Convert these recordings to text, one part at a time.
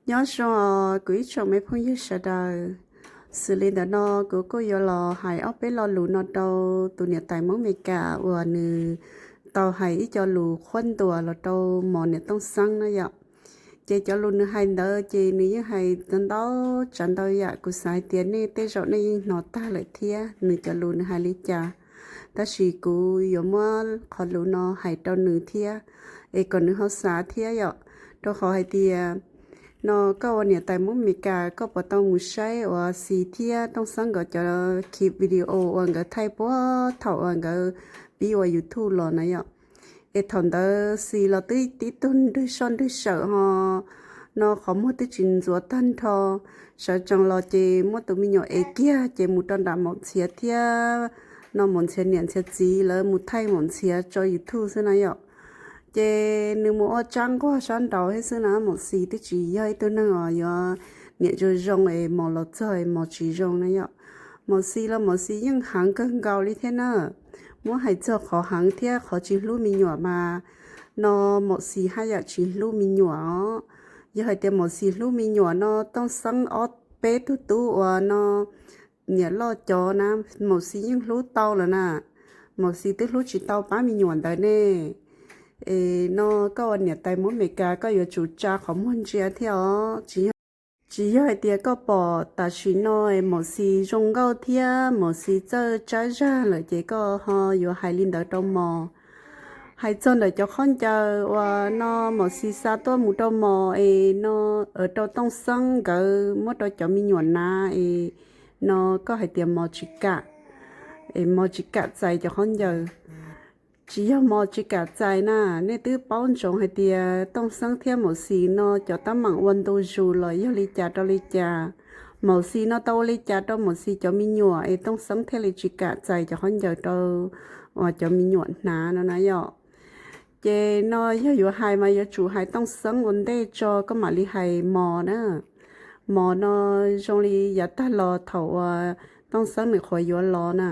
Nyob zoo kuv ib tsoom me phooj ywg sawv daws. Xws li ntawm no kuv kuj yuav los hais ob peb lo lus no rau tus niam tais Hmoob Amelikas uas nws tau hais ib co lus qhuab ntuas los rau Mos niam Tooj Xeeb na yom. Ces cov lus nws hais ntawd ces nws yeej hais ntau tsav ntau yam, kuv xav hais tias nej tej zaum nej yeej hnov tag lawm thiab nws cov lus nws hais li cas. Tab sis kuv yuav muab qhov lus no hais rau nws thiab, es kom nws ho xav thiab yom. Rau qhov hais tias no koj ua niam tais Hmoob Amelikas koj puas tau mus saib uas Xis thiab Tooj Xeeb nkawd cov clip video uas nkawd thaij puag thaum uas nkawd pib ua YouTube los na yom. Es thaum ntawd Xis los twb tib tug nrwg soj nrwg sawm ho no qhov muag twb tsis ntxuav tag nrho, sawv tsees los ces muab tus me nyuam ev kiag ces mus rau nram Maum Ntxhiav thiab no Maum Ntxhiav niam Ntxhiav txiv lawv mus thaij Maum Ntxhiav tso YouTube xwb na yom. Ces nws mus ua tsab nquag sab nraud thiab xwb na, Maum Xis twb tsis yog ib tug neeg uas yuav niam zoo zoo es Mos los txog es Mos tsis zoo na yom. Maum Xis los Maum Xis yeej heev kawg nkaus li thiab na. Muab hais txog qhov heev thiab qhov tsis hlub me nyuam mas no Maum Xis haj yam tsis hlub me nyuam os. Yog hais tias Maum Xis hlub me nyuam no Tooj Xeeb ob peb tug tub uas no niam loj cov na, Maum Xis yeej hlub tau lawm na. Maum Xis twb hlub tsis tau pab me nyuam ntawd ne. Es no koj ua niam tais Hmoob Amelikas koj yuav tsum tsa qhov muag ntsia thiab os. Tsis yog, tsis yog hais tias koj pom tam sim no es Maum Xis zoo nkauj thiab Maum Xis txawj tsab zag lawm ces koj ho yuav hais li ntawd rau Mos. Hais txog ntawm cov khaub ncaws uas no Maum Xis xa tuaj mus rau Mos es no, rau Tooj Xeeb nkawd muab rau cov me nyuam hnav es no koj hais tias Mos tsis kam, es Mos tsis kam txais cov khaub ncaws. Tsis yog Mos tsis kam txais na, nej twb paub ntsoov hais tias Tooj Xeeb thiab Maum Xis no cov teeb meem ua ntu zus los yog li cas rau li cas. Maum Xis no tau ua li cas rau Maum Xis cov me nyuam es Tooj Xeeb thiaj li tsis kam txais cov khaub ncaws rau uas cov me nyuam hnav no na yom. Ces no yog yuav hais mas yuav tsum hais Tooj Xeeb ua ntej tso koj mam li hais Mos na. Mos no zoo li yav tag los thaum uas Tooj Xeeb nws qhuav yuav los na,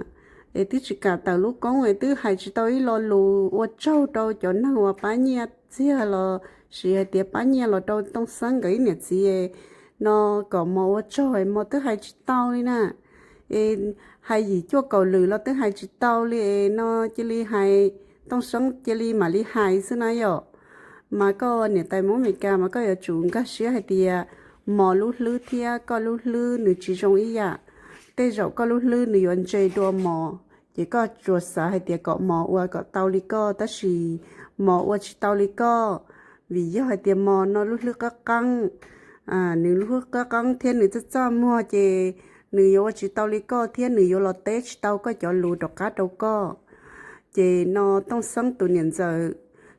es twb tsis kam tawm lub koob es twb hais tsis tau ib lo lus ua tsaug rau cov neeg uas pab nyiaj txiag los sis hais tias pab nyiaj los rau Tooj Xeeb nkawd ib niam txiv no kom Mos ua tsaug es Mos twb hais tsis tau li na. Es hais yim cuaj kaum lwm los twb hais tsis tau li es no cia li hais, Tooj Xeeb cia li mam li hais xwb na yom. Mas koj niam tais Hmoob Amelikas mas koj yuav tsum nkag siab hais tias Mos lub hlwb thiab koj lub hlwb nws tsis zoo ib yam. Tej zaum koj lub hlwb nws yuav ntse dua Mos, ces koj tsuas xav hais tias kom Mos ua kom tau li koj, tab sis Mos ua tsis tau li koj. Vim yog hais tias Mos no lub hlwb qab qeeb, nws lub hlwb qab qeeb thiab nws txaj txaj muag ces nws yuav ua tsis tau li koj thiab nws yuav los teb tsis tau koj cov lus rov qab rau koj. Ces no Tooj Xeeb tus niam ntxawm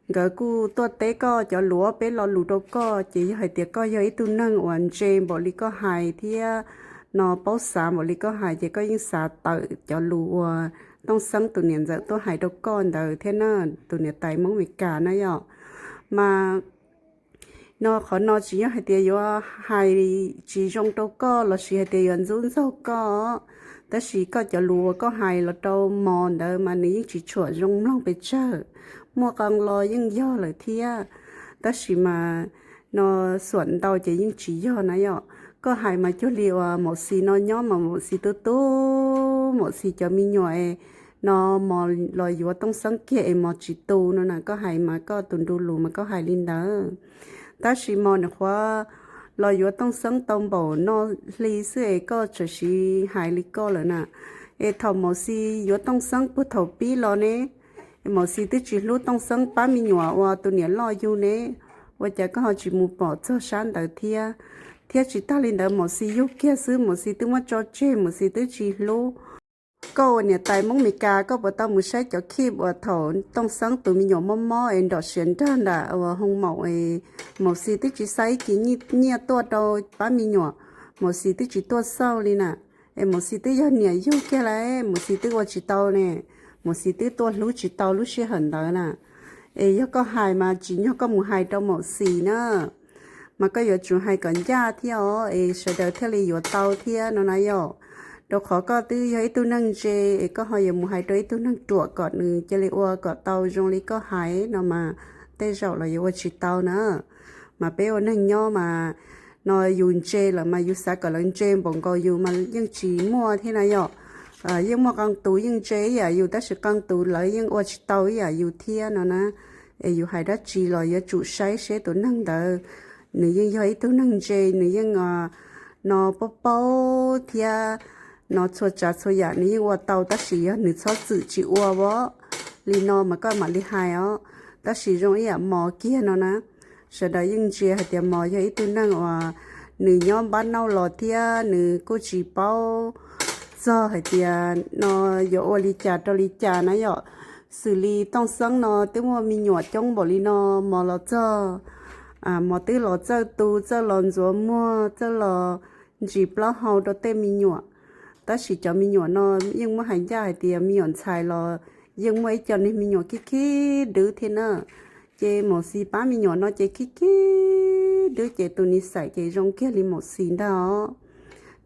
nkawd kuj tuaj teb koj cov lus ob peb lo lus rau koj, ces yog hais tias koj yog ib tug neeg uas ntse npaum li koj hais thiab no paub xav npaum li koj hais ces koj yeej xav tawm cov lus uas Tooj Xeeb tus niam ntxawm tuaj hais rau koj ntawd thiab na, tus niam tais Hmoob Amelikas na yom. Mas no qhov no tsis yog hais tias yuav hais tsis zoo rau koj los sis hais tias yuav ntxub ntxaug koj, tab sis koj cov lus uas koj hais los rau Mos ntawd mas nws yeej tsis tshua zoo mloog pes tsawg, muaj qee lo yeej yog lawm thiab, tab sis mas no xuam ntau ces yeej tsis yog na yom. Koj hais mas cuag li uas Maum Xis no nyob mas Maum Xis tu tu, Maum Xis cov me nyuam es no Mos los yuav Tooj Xeeb kiag es Mos tsis tu no na, koj hais mas koj tus ntu lus mas koj hais li ntawd. Tab sis Mos nws qhuav los yuav Tooj Xeeb tau npaum no hli xwb es koj txawm siv hais li koj lawm na. Es thaum Maum Xis yuav Tooj Xeeb puag thaum pib los ne, Maum Xis twb tsis hlub Tooj Xeeb pab me nyuam uas tus niam loj yug ne, ua cas koj ho tsis mus pom txog sab ntawd thiab? Thiab tsis tag li ntawd Maum Xis yug kiag xwb Maum Xis twb muab tso tseg, Maum Xis twb tsis hlub. Koj ua niam tais Hmoob Amelikas koj puas tau mus saib cov clip uas thaum Tooj Xeeb tus me nyuam mob mob es nrom siav nrag nram uas hoo maum es Maum Xis twb tsis xa ib kis nyiaj tuaj rau pab me nyuam, Maum Xis twb tsis tuaj xauj li na. Es Maum Xis twb yog niam yug kiag lawm Maum Xis twb ua tsis tau ne, Maum Xis twb tuaj hlub tsis tau lub sij hawm ntawd na. Es yog koj hais mas tsim nyog koj mus hais rau Maum Xis na, mas koj yuav tsum hais kom ncaj thiab os es sawv daws thiaj li yuav tau thiab no na yom. Rau qhov koj twb yog ib tug neeg ntse es koj ho yuav mus hais rau ib tug neeg ruam kom nws cia li ua kom tau zoo li koj hais no mas tej zaum los yuav ua tsis tau na. Mas peb ua neeg nyob mas no yus ntse lawm mas yus xav kom lawv ntse npaum nkaus yus mas yeej tsis muaj thiab na yom. Yeej muaj qee tus yeej ntse ib yam yus tab sis qee tus lawv yeej ua tsis tau ib yam yus thiab no na. Es yus hais dab tsi los yuav tsum saib seb tus neeg ntawd nws yeej yog ib tug neeg ntse, nws yeej no paub paub thiab no txhua tsav txhua yam nws yeej ua tau tab sis yog nws txhob txwm tsis ua os. Li no mas koj mam li hais os. Tab sis zoo ib yam Mos kiag no na, sawv daws yeej ntsia hais tias Mos yog ib tug neeg uas nws nyob npab nauj los thiab nws kuj tsis paub txog hais tias no yuav ua li cas rau li cas na yom. Xws li Tooj Xeeb no twb muaj me nyuam coob npaum li no, Mos los txog, Mos twb los txawj tu, txawj los ntxuav muag, txawj los ntsis plaub hau rau tej me nyuam. Tab sis cov me nyuam no yeej muab hais ncaj hais tias me nyuam ntxhais los yeej muaj ib co niag me nyuam khib khib dwb thiab na. Ces Mos Xis pab me nyuam no ces khib khib dwb ces tus nis xais ces zoo kiag li Mos Xis ntag os.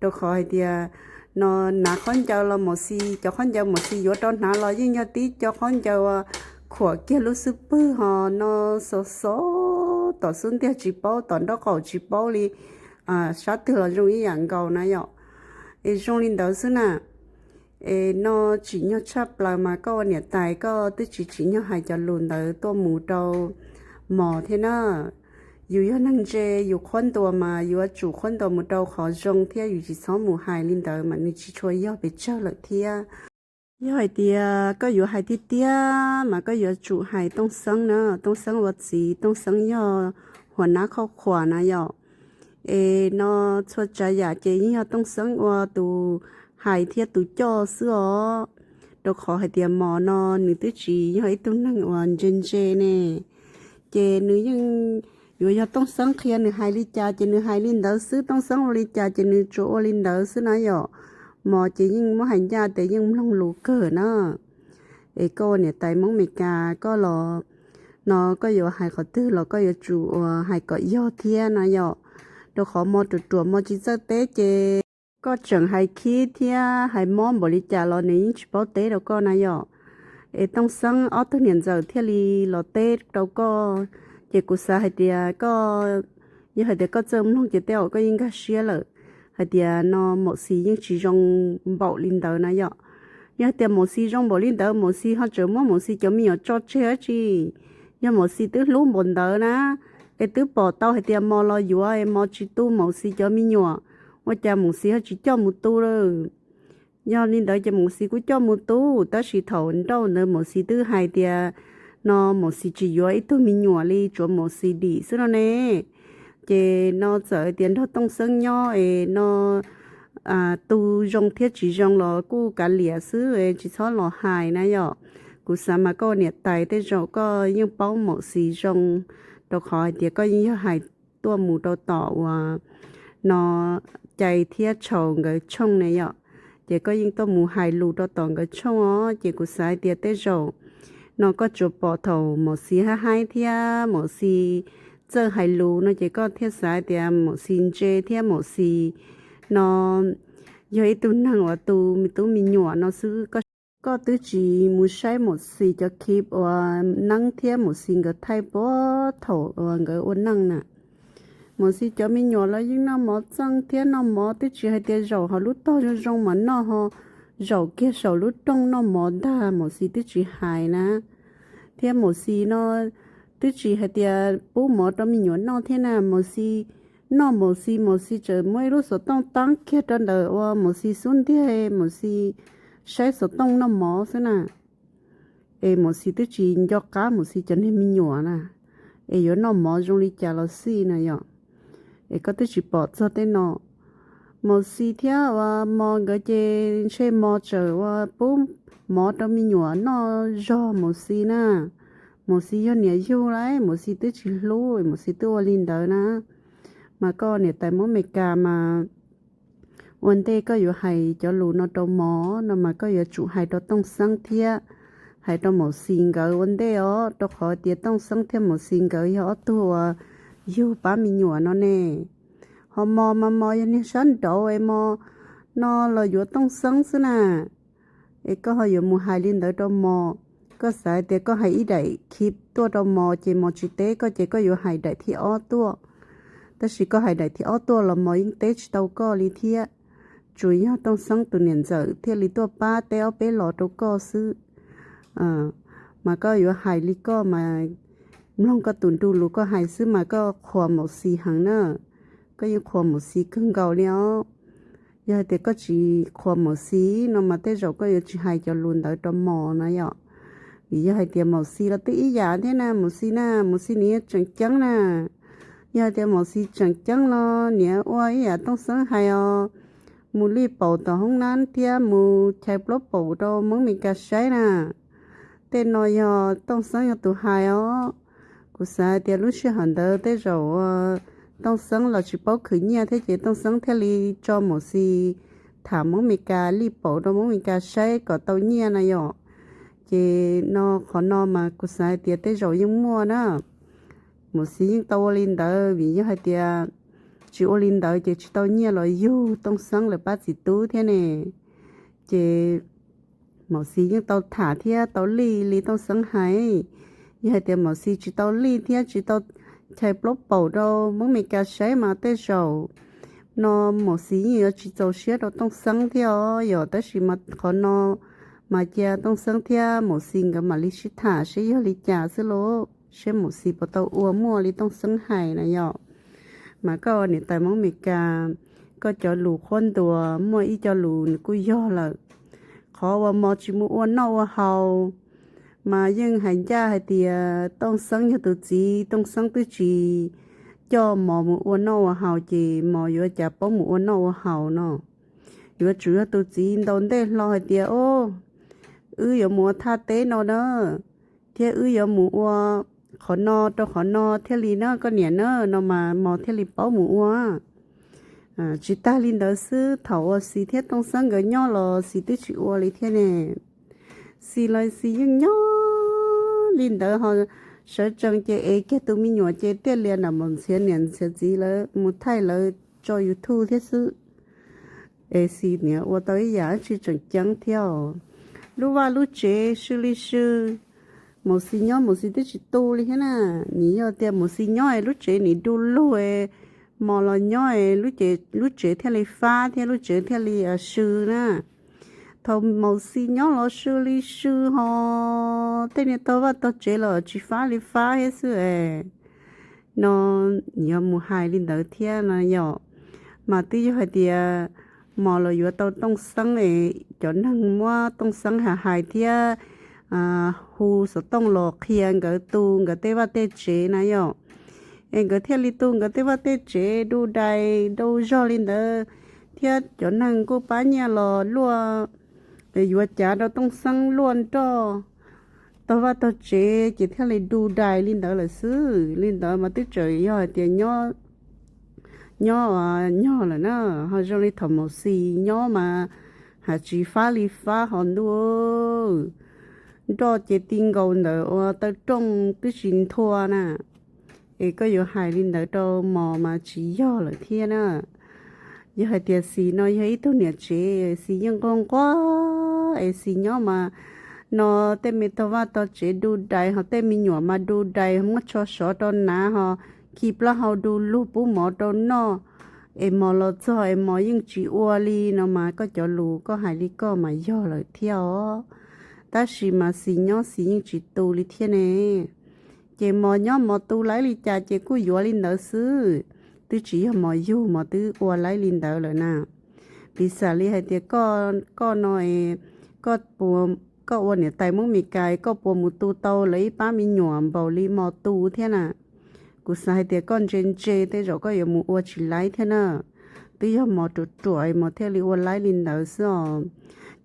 Rau qhov hais tias no hnav khaub ncaws los Mos Xis, cov khaub ncaws Mos Xis yuav rau hnav los yeej yog tib co khaub ncaws uas khuam kiag lub xub pwg ho no xov xov tom xub ntiag tsis paub, tom nraub qaum tsis paub li, sab twg los zoo ib yam nkaus na yom. Es zoo li ntawd xwb na. Es no tsim nyog tshaj plaws mas koj ua niam tais koj twb tsis tsim nyog hais cov lus ntawd tuaj mus rau Mos thiab na. Yus yog neeg ntse, yus qhuab ntuas mas yuav tsum qhuab ntuas mus rau qhov zoo thiab, yus tsis txhob mus hais li ntawd mas nws tsis tshua yog pes tsawg lawm thiab. Yog hais tias koj yuav hais tiag tiag mas koj yuav tsum hais Tooj Xeeb na, Tooj Xeeb ua txiv, Tooj Xeeb yog huas nab khauj khuas na yom. Es no txhua tsav yam ces yeej yog Tooj Xeeb ua tus hais thiab tus coj xwb os. Rau qhov hais tias Mos no nws twb tsis yog ib tug neeg uas ntse ntse ne, ces nws yeej yuav yog Tooj Xeeb qhia nws hais li cas ces nws hais li ntawd xwb, Tooj Xeeb ua li cas ces nws tsuas ua li ntawd xwb na yom. Mos ces yeej muab hais ncaj tias yeej mloog lus kawg na. Es koj ua niam tais Hmoob Meskas koj los no koj yuav hais qhov twg los koj yuav tsum ua hais kom yog thiab na yom. Rau qhov Mos ruam ruam Mos tsis txawj teb ces koj tseem hais khib thiab hais mob npaum li cas los nws yeej tsis paub teb rau koj na yom. Es Tooj Xeeb ob tug niam ntxawm thiaj li los teb rau koj. Ces kuv xav hais tias koj, yog hais tias koj txawj mloog ces tej zaum koj yeej nkag siab lawm hais tias no Mos Xis yeej tsis zoo npaum li ntawd na yom. Yog hais tias Mos Xis zoo npaum li ntawd Mos Xis ho tseem muab Mos Xis cov me nyuam tso tseg dab tsi? Yog Mos Xis twb hlub npaum ntawd na, es twb pom tau hais tias Mos los yuav es Mos tsis tu Mos Xis cov me nyuam, ua cas Mos Xis ho tsis coj mus tu lawm? Yog li ntawd ces Mos Xis kuj coj mus tu, tab sis thaum nrauj ntawd Mos Xis twb hais tias no Mos Xis tsis yuav ib tug me nyuam li, tsuav Mos Xis dim xwb no ne. Ces no txawm tias nrog Tooj Xeeb nyob es no tu zoo thiab tsis zoo los kuj kav liam xwb es tsis txhob los hais na yom. Kuv xav mas koj niam tais tej zaum koj yeej paub Mos Xis zoo, rau qhov hais tias koj yeej yog hais tuaj mus rau tom uas no Cai thiab Tshaus nkawd tshooj ne yom. Ces koj yeej tuaj mus hais lus rau tom nkawd tshooj os, ces kuv xav hais tias tej zaum no koj tsuas pom thaum Mos Xis haib haib thiab Mos Xis txawj hais lus no ces koj thiaj xav hais tias Mos Xis ntse thiab Mos Xis no yog ib tug neeg uas tu me tub me nyuam no xwb. Koj twb tsis mus saib Mos Xis cov clip uas neeb thiab Mos Xis nkawd thaij puag thaum uas nkawd ua neej na. Mos Xis cov me nyuam los yeej noj mov txeej thiab noj mov twb tsis hais tias zaum hauv lub tog zoo zoo mas noj ho, zaum kiag saum lub rooj noj mov ntag Mos Xis twb tsis hais na. Thiab Mos Xis no twb tsis hais tias pub mov rau me nyuam noj thiab na, Mos Xis noj Mos Xis, Mos Xis tseem muab ib lub xov tooj taab kiag rau ntawm uas Mos Xis xub ntiag, Mos Xis saib xov tooj noj mov xwb na. Es Mos Xis twb tsis nco qab Mos Xis cov niag me nyuam na, es yuav noj mov zoo li cas los xij na yom. Es koj twb tsis pom txog tej no. Mos Xis thiab uas Mos nkawd ces ntshe Mos tseem uas pub mov rau me nyuam noj zog Mos Xis na. Mos Xis yog niam yug lauj, Mos Xis twb tsis hlub, Mos Xis twb ua li ntawd na. Mas koj niam tais Hmoob Meskas mas ua ntej koj yuav hais cov lus no rau Mos no mas koj yuav tsum hais rau Tooj Xeeb thiab hais rau Mos Xis nkawd ua ntej os, rau qhov tias Tooj Xeeb thiab Mos Xis nkawd yog ob tug uas yug pab me nyuam no ne. Ho Mos mas Mos yog niag sab nraud es Mos no los yuav Tooj Xeeb xwb na. Es koj ho yuav mus hais li ntawd rau Mos, koj xav tias koj hais ib daim clip tuaj rau Mos ces Mos tsis teb koj ces koj yuav hais daim thib ob tuaj. Tab sis koj hais daim thib ob tuaj los Mos yeej teb tsis tau koj li thiab. Tsuas yog Tooj Xeeb tus niam ntxawm thiaj li tuaj pab teb ob peb los rau koj xwb. Mas koj yuav hais li koj mas mloog koj tus nruj lus koj hais xwb mas koj qhuas Maum Xis heev na. Koj yeej qhuas Maum Xis kawg nkaus li os. Yog hais tias koj tsis qhuas Maum Xis no mas tej zaum koj yuav tsis hais cov lus ntawd rau Mos na yom. Vim yog hais tias Maum Xis los twb ib yam thiab na, Maum Xis na, Maum Xis nws yeej tseem ceeb na. Yog hais tias Maum Xis tseem ceeb los niam ua ib yam Tooj Xeeb hais os, mus lij paum tom hoob nab thiab mus chais plaub paum rau Hmoob Mes Kas saib na. Tej no yog Tooj Xeeb yog tus hais os. Kuv xav hais tias lub sij hawm ntawd tej zaum Tooj Xeeb los tsis paub khwv nyiaj thiab ces Tooj Xeeb thiaj li tso Maum Xis tham Hmoob Mes Kas lij paum rau Hmoob Mes Kas saib kom tau nyiaj na yom. Ces no qhov no mas kuv xav hais tias tej zaum yeej muaj na. Maum Xis yeej tau ua li ntawd vim yog hais tias tsis ua li ntawd ces tsis tau nyiaj los yug Tooj Xeeb lawv pab txiv tub thiab ne. Ces Maum Xis yeej tau tham thiab tau lij li Tooj Xeeb hais. Yog hais tias Maum Xis tsis tau lij thiab tsis tau chais plaub paum rau Hmoob Mes Kas saib mas tej zaum no Maum Xis yeej yuav tsis txaus siab rau Tooj Xeeb thiab os yom. Tab sis mas qhov no mas cia Tooj Xeeb thiab Maum Xis nkawd mam li sib tham seb yog li cas xwb lauj, seb Maum Xis puas tau ua muaj li Tooj Xeeb hais na yom. Mas koj niam tais Hmoob Mes Kas, koj cov lus qhuab ntuas muaj ib co lus nws kuj yog lawm. Qhov uas Mos tsis mus ua noj ua haus mas yeej hais ncaj hais tias Tooj Xeeb yog tus txiv, Tooj Xeeb twb tsis coj Mos mus ua noj ua haus ces Mos yuav cas paub mus ua noj ua haus no. Yuav tsum yog tus txiv ntaus ntej hlo hais tias, o, wb yuav mus ua thaj teb no na, thiab wb yuav mus ua qhov no rau qhov no thiaj li na koj niam na, no mas Mos thiaj li paub mus ua. Tsis tag li ntawd xwb, thaum uas Xis thiab Tooj Xeeb nkawd nyob los Xis twb tsis ua li thiab ne. Xis los Xis yeej nyob li ntawd ho sawv tsees ces ev kiag tus me nyuam ces tiaj lias nram mus ntxiav niam ntxiav txiv lawv mus thaij lawv tso YouTube thiab xwb. Es Xis niam ua tau ib yam tsis tseem ceeb thiab os. Lub vaj lub tsev sw li sw, Maum Xis nyob Maum Xis twb tsis tu li thiab na. Nim yog tias Maum Xis nyob es lub tsev nim du lug, Mos los nyob es lub tsev thiaj li fab thiab lub tsev thiaj li sw na. Thaum Maum Xis nyob los sw li sw ho tej niag tog vaj tog tsev los tsis fab li fab thiab xwb es. No yog mus hais li ntawd thiab no yom, mas twb yog hais tias Mos los yuav tau Tooj Xeeb es cov neeg muab Tooj Xeeb hais hais thiab hu xov tooj los qhia nkawd tu nkawd tej vaj tej tsev na yom. Es nkawd thiaj li tu nkawd tej vaj tej tsev du dais du zog li ntawd, thiab cov neeg kuj pab nyiaj los luaj, yuav cav rau Tooj Xeeb luaj nroj tog vaj tog tsev ces thiaj li du dais li ntawd lawm xwb. Li ntawd mas twb tseem yog hais tias nyob nyog lawm na, ho zoo li thaum Maum Xis nyob mas hais tsis fab li fab ho ntuj, nroj ces ti nkaus ntawm ua taw rooj twb tsis nthua na. Es koj yuav hais li ntawd rau Mos mas tsis yog lawm thiab na. Yog hais tias Xis no yog ib tug niam tsev, Xis yeej nquag nquag es Xis nyob mas no tej me tog vaj tog tsev du dais ho tej me nyuam mas du dais muab tsho sov rau hnav ho khi plaub hau du lug pub mov rau noj, es Mos los txog es Mos yeej tsis ua li no mas koj cov lus koj hais li koj mas yog lawm thiab os. Tab sis mas Xis nyob Xis yeej tsis tu li thiab ne. Ces Mos nyob Mos tu laib li cas ces kuj yuav li ntawd xwb, twb tsis yog Mos yug Mos twb ua laib li ntawd lawm na. Piv xam li hais tias koj no, koj ua niam tais Hmoob Mes Kas koj puas mus tu tau lawv ib pab me nyuam npaum li Mos tu thiab na? Kuv xav hais tias koj ntse ntse tej zaum koj yuav mus ua tsis laib thiab na. Twb yog Mos ruam ruam Mos thiaj li ua laib li ntawd xwb os.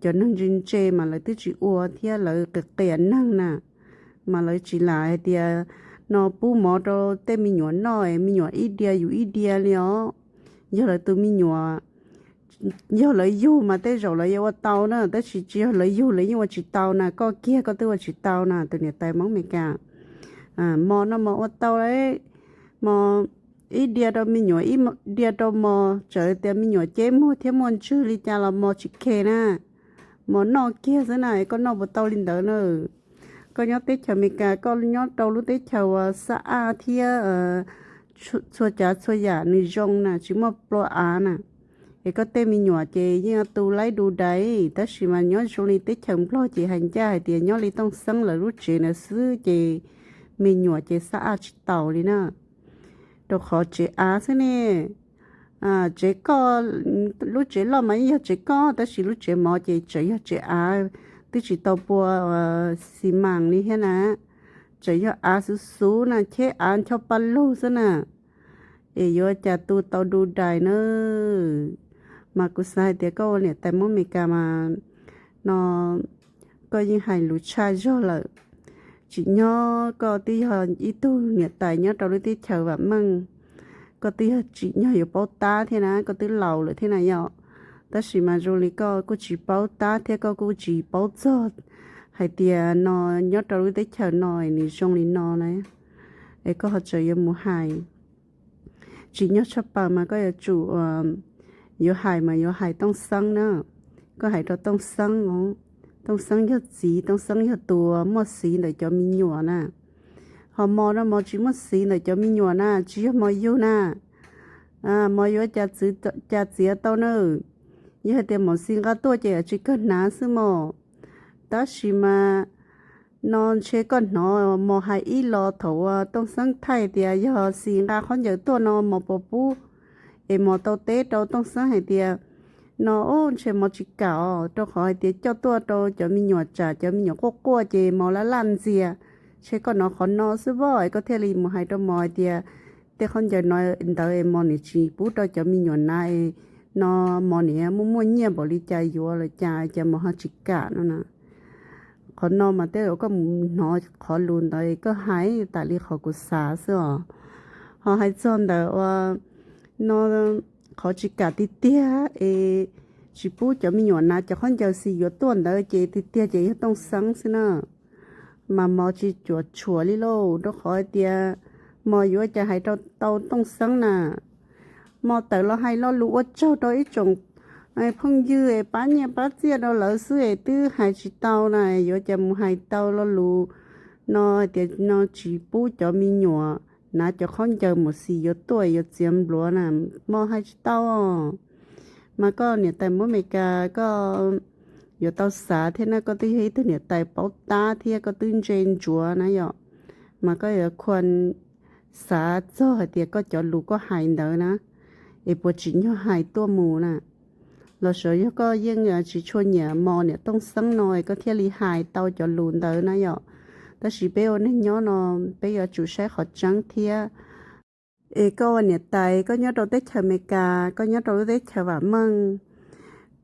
Cov neeg ntse ntse mas lawv twb tsis ua thiab lawv qias qias neeg na. Mas lawv tsis lam hais tias no pub mov rau tej me nyuam noj, me nyuam ib diav yus ib diav li os. Yog lawv tus me nyuam, yog lawv yug mas tej zaum lawv yuav ua tau na, tab sis tsis yog lawv yug lawv yeej ua tsis tau na, koj kiag koj twb ua tsis tau na tus niam tais Hmoob Mes Kas. Mos no Mos ua tau li, Mos ib diav rau me nyuam ib diav rau Mos, txawm tias me nyuam ceb muag thiab muaj ntswg li cas los Mos tsis khe na. Mos noj kiag xwb na, koj noj puas tau li ntawd na? Koj nyob teb chaws Amelikas koj nyob rau lub teb chaws uas xab aj thiab txhua tsav txhua yam nws zoo na, tsis muaj plua av na. Es koj tej me nyuam ces yeej tu laib du dais, tab sis mas nyob zoo li teb chaws Nplog ces hais ncaj hais tias nyob li Tooj Xeeb lawv lub tsev ntawd xwb ces me nyuam ces xab aj tsis taus li na. Rau qhov tsev av xwb ne, tsev koj, lub tsev loj mas yeej yog tsev koj, tab sis lub tsev mov ces tseem yog tsev av, twb tsis tau pua xi mas li thiab na. Tseem yog av xuv xuv na, cheb av ncho pa lug xwb na. Es yuav cas tu tau du dais na. Mas kuv xav hais tias koj ua niam tais Hmoob Amelikas mas no koj yeej hais lus tshaj zog lawm. Tsim nyog koj twb yog ib tug niam tais nyob rau lub teb chaws vam meej, koj twb yog tsim nyog yuav paub tab thiab na, koj twb laus lawm thiab na yom. Tab sis mas zoo li koj kuj tsis paub tab thiab koj kuj tsis paub txog hais tias no nyob rau lub teb chaws no nws zoo li no na, es koj ho tseem yuav mus hais. Tsim nyog tshaj plaws mas koj yuav tsum yuav hais mas yuav hais Tooj Xeeb na. Koj hais rau Tooj Xeeb os. Tooj Xeeb yog txiv, Tooj Xeeb yog tus muaj xiv ntawm cov me nyuam na. Ho Mos no Mos tsis muaj xiv ntawm cov me nyuam na, tsis yog Mos yug na. Mos yuav cas txiav tau na. Yog hais tias Mos xis nqa tuaj ces tsis kawg hnav xwb mos. Tab sis mas no ntshe koj hnov Mos hais ib los thaum uas Tooj Xeeb thaij tias yog xis nqa khaub ncaws tuaj no Mos puas pub. Es Mos tau teb rau Tooj Xeeb hais tias no ub ntshe Mos tsis kam os, rau qhov hais tias coj tuaj rau cov me nyuam tsam cov me nyuam quaj quaj ces Mos laj laj ntxias. Ntshe koj hnov qhov no xwb voj es koj thiaj li mus hais rau Mos hais tias tej khaub ncaws no ntawd es Mos nim tsis pub rau cov me nyuam hnav, no Mos nim muaj muaj nyiaj npaum li cas yuav los cas cas Mos ho tsis kam no na. Qhov no mas tej zaum koj mus hnov qhov lus ntawd koj hais tas li qhov kuv xav xwb os. Ho hais txog ntawm uas no qhov tsis kam tiag tiag es tsis pub cov me nyuam hnav cov khaub ncaws xis yuav tuaj ntawd ces tiag tiag ces yog Tooj Xeeb xwb na. Mas Mos tsis cuam tshuam li lauj, rau qhov hais tias Mos yuav cas hais rau tau Tooj Xeeb na. Mos tawm los hais lo lus ua tsaug rau ib tsoom phooj ywg es pab nyiaj pab txiaj rau lawv xwb es twb hais tsis tau na, yuav cas mus hais tau lo lus no hais tias no tsis pub cov me nyuam hnav cov khaub ncaws Mos xis yuav tuaj yuav txiav npluav na. Mos hais tsis tau. Mas koj niam tais Hmoob Amelikas koj yuav tau xav thiab na, koj twb yog ib tug niam tais paub tab thiab koj twb ntse ntsuav na yom. Mas koj yuav khuam xav txog hais tias koj cov lus koj hais ntawd na, es puas tsim nyog hais tuaj mus na. Los sis yog koj yeej tsis tshua nyiam Mos niam Tooj Xeeb no es koj thiaj li hais tau cov lus ntawd na yom. Tab sis peb ua neeg nyob no peb yuav tsum saib qhov tseeb thiab. Es koj ua niam tais koj nyob rau teb chaws Amelikas, koj nyob rau lub teb chaws vam meej,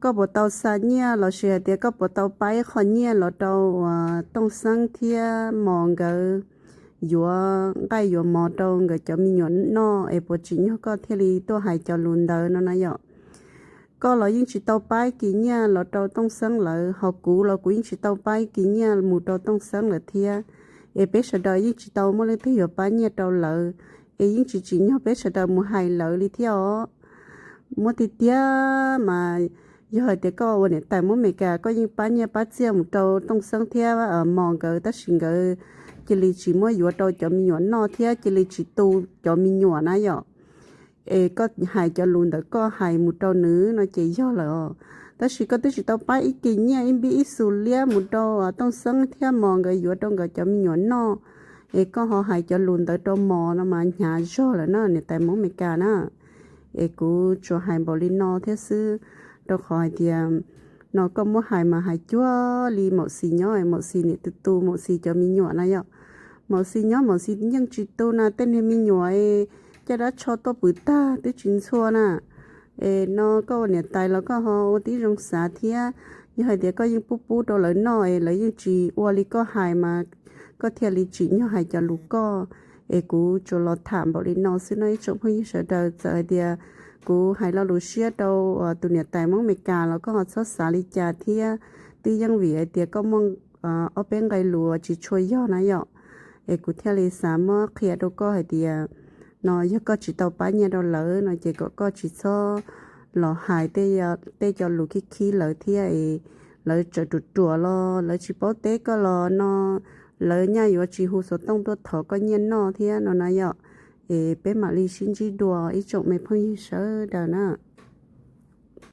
koj puas tau xa nyiaj los sis hais tias koj puas tau pab ib qho nyiaj los rau uas Tooj Xeeb thiab Mos nkawd yuav nqaij yuav mov rau nkawd cov me nyuam noj es puas tsim nyog koj thiaj li tuaj hais cov lus ntawd no na yom. Koj los yeej tsis tau pab ib kis nyiaj los rau Tooj Xeeb lawv, ho kuv los kuv yeej tsis tau pab ib kis nyiaj mus rau Tooj Xeeb lawv thiab. Es peb sawv daws yeej tsis tau muaj leej twg yuav pab nyiaj rau lawv, es yeej tsis tsim nyog peb sawv daws mus hais lawv li thiab os. Muab tiag tiag mas yog hais tias koj ua niam tais Hmoob Amelikas koj yeej pab nyiaj pab txiaj mus rau Tooj Xeeb thiab Mos nkawd tab sis nkawd cia li tsis muab yuav rau cov me nyuam noj thiab cia li tsis tu cov me nyuam na yom. Es koj hais cov lus ntawd koj hais mus rau nws no ces yog lawm os. Tab sis koj twb tsis tau pab ib kis nyiaj ib npib ib xus liab mus rau Tooj Xeeb thiab Mos nkawd yuav rau nkawd cov me nyuam noj, es koj ho hais cov lus ntawd rau Mos no mas hnyav zog lawm na niam tais Hmoob Amelikas na. Es kuv tsuas hais npaum li no thiab xwb, rau qhov hais tias no koj muab hais mas hais cuag li Maum Xis nyob, Maum Xis niam tus tu Maum Xis cov me nyuam na yom. Maum Xis nyob Maum Xis yeej tsis tu na, tej niag me nyuam caj dab tsho tuaj pw tag twb tsis ntxhua na. Es no koj ua niam tais los koj ho ua tib zoo xav thiab. Yog hais tias koj yeej pub pub rau lawv noj es lawv yeej tsis ua li koj hais mas koj thiaj li tsim nyog hais cov lus koj. Es kuv tsuas los tham npaum li no xwb no ib tsoom phooj ywg sawv daws, txawm hais tias kuv hais lo lus siab rau tus niam tais Hmoob Amelikas los koj ho txhob xav li cas thiab. Twb yeej vim hais tias koj muaj ob peb nqe lus tsis tshua yog na yom. Es kuv thiaj li xav muab qhia rau koj hais tias no yog koj tsis tau pab nyiaj rau lawv no ces kom koj tsis txhob los hais tej cov lus khib khib lawv thiab es lawv tseem ruam ruam los lawv tsis paub teb koj los no lawv nyaj yuav tsis hu xov tooj tuaj thov koj nyiaj noj thiab no na yom. Ces peb mam li sib ntsib dua ib tsoom me phooj ywg sawv daws na.